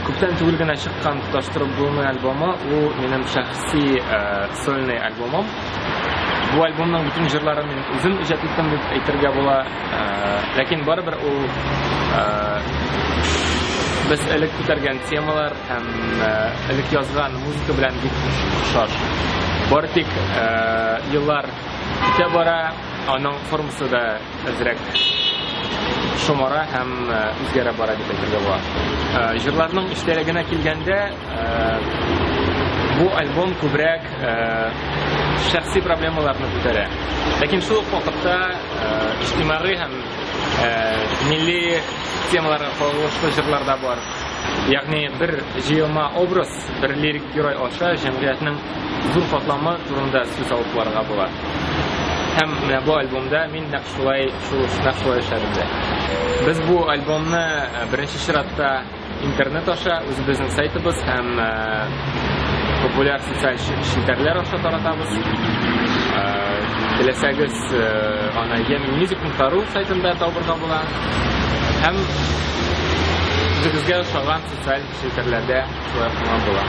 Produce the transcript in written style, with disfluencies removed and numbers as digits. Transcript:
Күптән түгел генә чыккан Тоташтырып булмый альбомы, ул минем шәхси сольный альбомым. Бу альбомның бөтен җырларын мин үзем иҗат иттем дип әйтергә була. Ләкин барыбер ул без элек күтәргән темалар һәм элек язган музыка белән бик охшаш. Бары тик еллар үтә бара, аның формасы да әзрәк шомара һәм үзгәрә бара дип әйтергә була. Җырларның эчтәлегенә килгәндә, бу альбом күбрәк шәхси проблемаларны күтәрә. Ләкин шул ук вакытта иҗтимагый һәм милли темаларга кагылышлы җырлар да бар. Ягъни бер җыелма образ, бер лирик герой аша җәмгыятьнең зур катламы турында сүз алып барырга була. Һәм менә бу альбомда мин нәкъ шулай, шул нәкъ шулай эшләдем дә. Без бу альбомны беренче чиратта интернет аша, үзебезнең сайтыбыз һәм популяр социаль челтәрләр аша таратабыз. Теләсәгез, аны yemenmusic.ru сайтында табырга була. Һәм үзегезгә ошаган социаль челтәрләрдә шулай ук була.